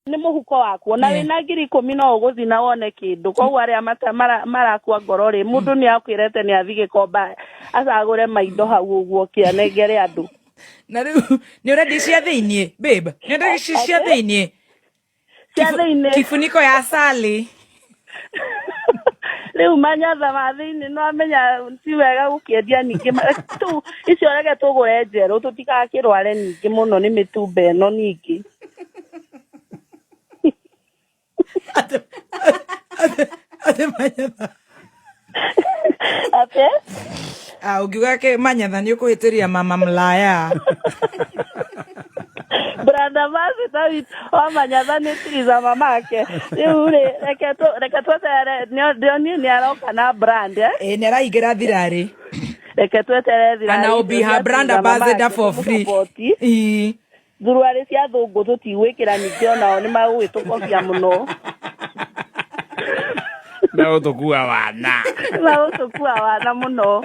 Nĩ mũhuko waku ona wĩna 10,000 no ũgũthiĩ na wone kĩndũ. Koguo arĩa marakua ngoro rĩ, mũndũ nĩ akwĩrete nĩ athiĩ Gĩkomba acagũre maindo hau ũguo kĩanengere andũ. Na rĩu nĩ ũrendia cia thĩiniĩ, babe? Nĩ ũrendia cia thĩiniĩ? Cia thĩiniĩ. Kifuniko ya asali. Rĩu manyatha ma thĩiniĩ no amenya ti wega gũkĩendia ningĩ tu icio, reke tũgũre njerũ tũtigakĩrware ningĩ mũno nĩ mĩtumba ĩno ningĩ. Atĩ manyatha? Atĩ? Ah, ũngiuga manyatha nĩ ũkũhĩtĩria mama mlaya. Brother Master witũ wa manyatha nĩ tiriza mamake. Rĩu rĩ, reke tweterere, ndĩonire nĩ aroka na brand, eh? Ĩ, nĩ araingĩra thirarĩ. Reke tweterere thirarĩ. And I'll be her brand ambassador for free. Ii. Thuruarĩ cia thũngũ tũtigwĩkĩra ningĩ, onao nĩ magũgĩtũkobia mũno. Megũtũkua wana. Magũtũkua wana mũno.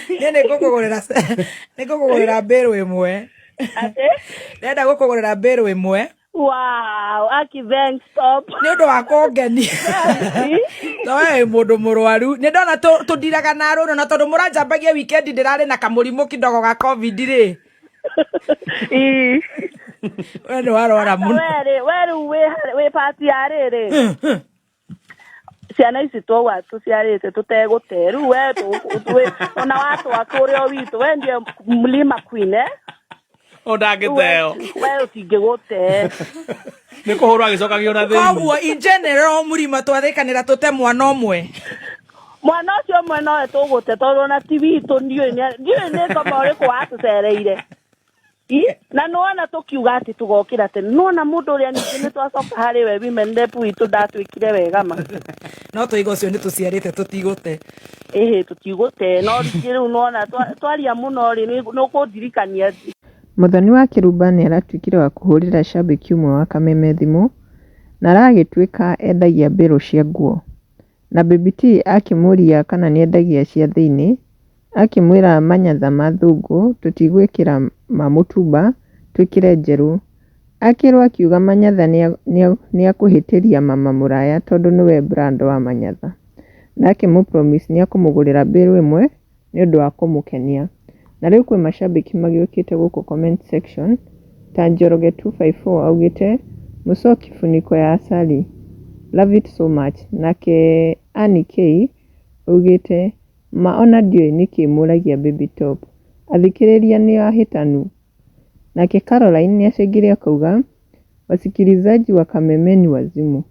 Niĩ nĩ ngũkũgũrĩra mbĩrũ ĩmwe. Atĩ? Ndĩrenda gũkũgũrĩra mbĩrũ ĩmwe. Wow, aki, thanks, stop. Nĩ ũndũ wa kũngenia to we wĩ mũndũ mũrwaru. Nĩ ndona tũndiraga na rũno na tondũ mũranjambagia weekend ndĩrarĩ na kamũrimũ kidogo ga COVID rĩ. We nĩ warwara mũno. We rĩ, we rĩu wĩ pati ya rĩrĩ, ciana ici twauga tũciarĩte tũtegũte rĩu we ona watwa kũrĩa o witũ, we ndiye mlima queen, eh? Ũndangĩteo. We ũtingĩgũte. Nĩ kũhũrwo agĩcokagio na thĩinĩ. Koguo in general, mũrima twathĩkanĩra tũte mwana ũmwe. Mwana ũcio ũmwe nowe tũgũte tondũ ona ti witũ. Ndiũĩ nĩ ngoma ũrĩkũ watũcereire. Na nĩwona tũkiuga atĩ tũgokĩra tene, nĩwona mũndũ ũrĩa ningĩ nĩ twacoka harĩ we women rep witũ ndatwĩkire wega ma. No tũiga ũcio nĩ tũciarĩte tũtigũte. Ĩhĩ, tũtigũte, no rĩngĩ rĩu nĩwona twaria mũno rĩ, nĩ ũkũndirikania. Mũthoni wa Kĩrumba nĩaratuĩkire wa kũhũrĩra cambĩki ũmwe wa Kameme thimũ na aragĩtuĩka endagia mbĩrũ cia nguo. Na Baby T akĩmũria kana nĩendagia cia thĩiniĩ, akĩmwĩra manyatha ma thũngũ tũtigwĩkĩra ma mũtumba twĩkĩre njerũ. Akĩrwo akiuga manyatha nĩakũhĩtĩria mama mũraya tondũ nĩwe brand wa manyatha. Na akĩmũ promise nĩekũmũgũrĩra mbĩrũ ĩmwe nĩũndũ wa kũmũkenia. Na rĩu kwĩ macambĩki magĩũkĩte gũkũ comment section ta Njoroge 254 augĩte, "Mũsoo kifuniko ya asali, love it so much." Nake Annie K augĩte, "Ma ona ndiũĩ nĩkĩ mũragia Baby Top, athikĩrĩria nĩ ahĩtanu." Nake Caroline nĩacangire akauga, "Wasikilizaji wa Kameme ni wazimu."